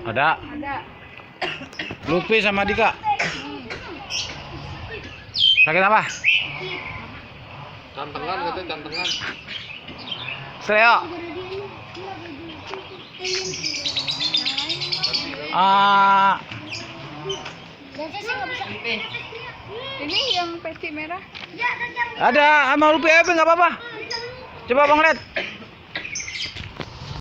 Ada. Lupi sama Dika. Sakit apa? Jantengan katanya, jantengan. Sleo. Ini yang peci merah. Ada sama Lupi apa nggak apa-apa. Coba Bang lihat.